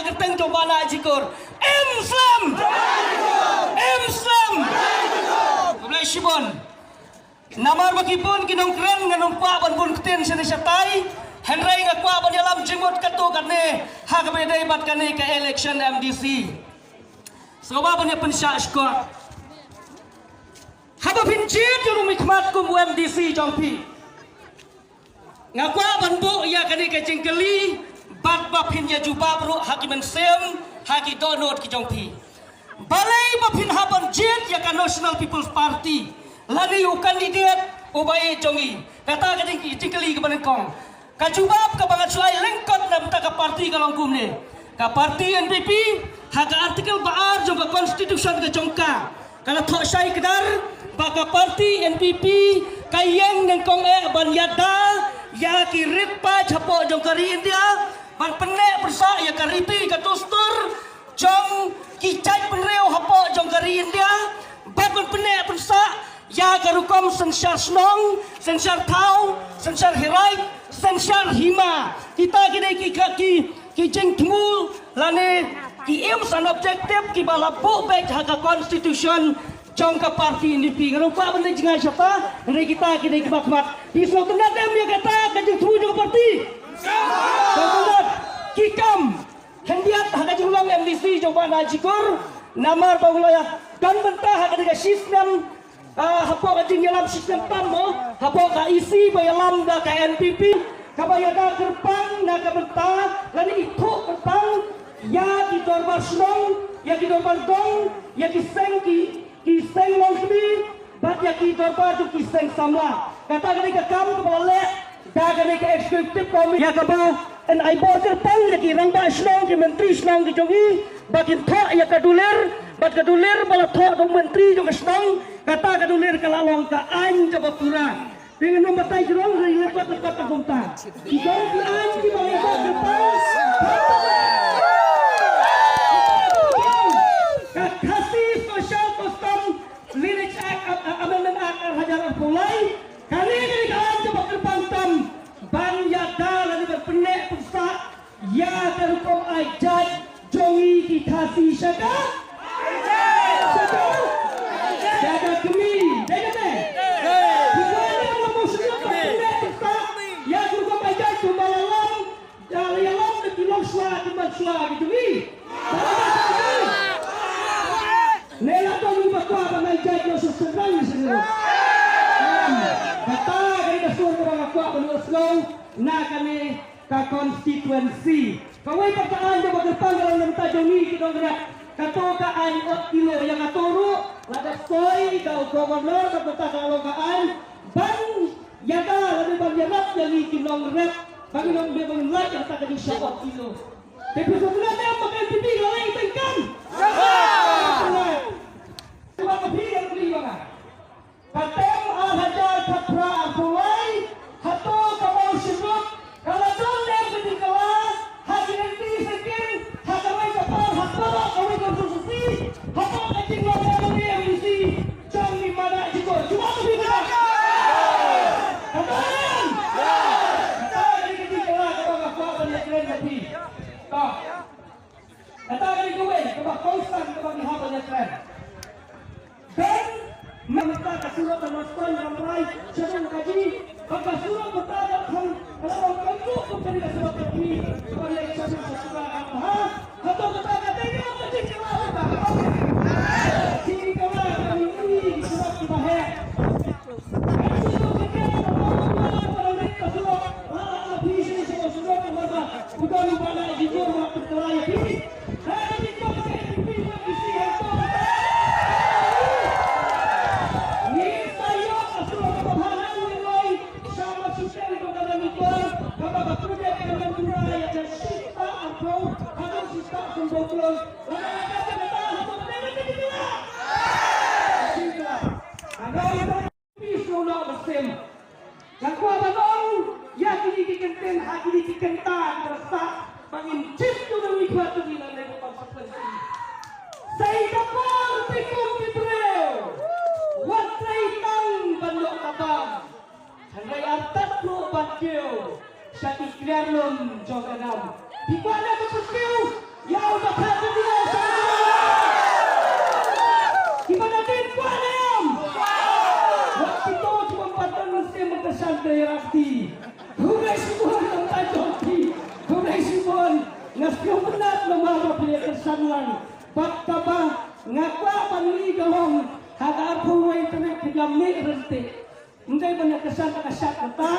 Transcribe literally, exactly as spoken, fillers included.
Kyrteng jong Bah Najikur. Im slem. Im slem. Khublei shibun. Namar ba ki bun ki nongkren, ngan ym kwah ban bun ktien shane shatai. Hynrei nga kwah ban ïalam jingmut katto katne ha kaba ïadei bad kane ka election M D C. Sngewbha ban ïa pynshah shkor. Haba phin jied ïa u mihkhmat kum u M D C jong phi, nga kwah ban buh ïa kane ka jingkylli bad ba phin ïa jubab ruh ha ki mynsiem, ha ki dohnud ki jong phi. Balei ba phin hap ban jied ïa ka National People's Party lane u candidate uba ïeit jong ngi? Kata ka jing-, jingkylli kaba nyngkong. Ka jubab kaba nga shu ai lyngkot na bynta ka party ka long kumne. Ka party N P P, ha ka article ba ar jong ka constitution ka jong ka, ka la thoh shai kdar ba ka party N P P ka ïeng nyngkong eh ban ïada ïa ki rit paid hapoh jong ka ri India, ban pynneh pynsah ïa ka riti ka dustur jong ki jaitbynriew hapoh jong ka ri India, bad ban pynneh pynsah ïa ka rukom synshar shnong, synshar thaw, synshar hiraid, synshar hima. Kita ki dei ki, ki, ki jingthmu lane ki aims and objective kiba la buh beit ha ka constitution jong ka party N P P. Ngan ym kwah ban leh jngai shata, hynrei kita ki dei kiba khmat. Phi sngewtynnat em ïa kata ka jingthmu jong ka party? Sngewtynnat. Ki kam khyndiat ha ka jinglong M D C jong Bah Najikur, namar ba u la ïa don bynta ha ka dei ka shisnem, ah, hapoh ka jingïalam shisnem tam mo, hapoh ka E C ba ïalam da ka N P P, kaba ïada kyrpang na ka bynta lane ithuh kyrpang ïa ki dorbar shnong, ïa ki dorbar gong, ïa ki seng ki ki seng longkmie bad ïa ki dorbar jong ki seng samla. Kata ka dei ka kam kaba la leh da kane ka executive committee, ïa kaba yn ai bor kyrpang ïa ki rangbah shnong, ki myntri shnong ki jong ngi, ba kin thoh ïa ka dulir, bad ka dulir ba la thoh da u myntri jong ka shnong, kata ka dulir ka la long ka aiñ kaba pura. Te ngan ym batai jrong, hynrei lyngkot lyngkot ka kumta. Ki don ki aiñ kiba ïa bor kyrpang. Ka Khasi Special Custom Lineage Act, a-, a-, Amendment Act ar hajar arphew lai. Kane ka dei ka aiñ kaba kyrpang tam ban ïada lane ban pynneh pynsah ïa ka rukom ai jait jong ngi ki Khasi sha ka, sha ka, sha ka kmie. Dei kata? Ki kwah ïa ka motion ban pynneh pynsah ïa ka rukom ai jait kumba la long, ïa la ïalam da ki longshuwa ki manshuwa ki jong ngi. Ne la don kiba kwah ban ai jait ïa u Sir Sir Rangi sini. Kata ka dei ka sur kaba nga kwah ban ïohsngew na kane ka constituency. Kawei pat ka aiñ kaba kyrpang ka long na bynta jong ngi ki nongrep. Kato ka aiñ ot kilo, ïa kato ruh la dep soi da u governor, ka bynta ka long ka aiñ ban ïada lane ban ïarap ïa ngi ki nongrep ba ngin ym dei ban lait ïa kata ka jingshah ot kilo. Te phi sngewtynnat em ba ka N P P ka la leh ïa ka kam? Sngewtynnat. Sngewtynnat. Ka phi ka kli ba nga Ka term ar hajar khatphra arphew lai, hato ka Mawshynrut ka la don ne ka jingkylla ha ki lynti syrkim, ha kawei ka por, ha baroh kawei ka constituency, hapoh ka jinglong M L A M D C jong i Bah Najikur? Jubab ka phi kata. Ka don. Kata ka dei ka jingkylla kaba nga kwah ban ïakren bad phi. To. Kata ka dei kawei kaba kongsan kaba ngi hap ban ïakren. Don mynta ka surok ka Mawshynrut Rambrai, Shadong Kaji, bad ka surok mynta ka Khang, ka la ong ka juk ka pynïasoh ka phi, ka pynïasoh ka phi, ka pynïasoh ka phi. Hato kata ka dei ka jingkylla kata? Jingkylla kata, ïa ki surok kiba heh. Phi sngewbha ban sim. Nga kwah ban ong ïa kine ki kyntien ha kine ki kynta kiba sah ba ngin jied ïa u mihkhmat jong ngi na Labour constituency. Sa ïa ka por phi kum ki briew wat trei tang ban ïoh ka bam. Hynrei artat ruh ban kiew sha ki kliar lum jong ka nam. Phi kwah ne phi kiew? Ïa u da kha ka dei sa kiba da dei kwah ne em. Wat kito kiba pat don mynsiem ba kyrshan da ïarap ti. Khublei shibun nangta jong phi. Khublei shibun. Nga sngewbha namar ba phi ïa kyrshan lang. Bad kaba nga kwah ban ïa ka long ha ka arphew wei tarik ka jam ne rynti. Ym dei ban ïa kyrshan ka shad kata.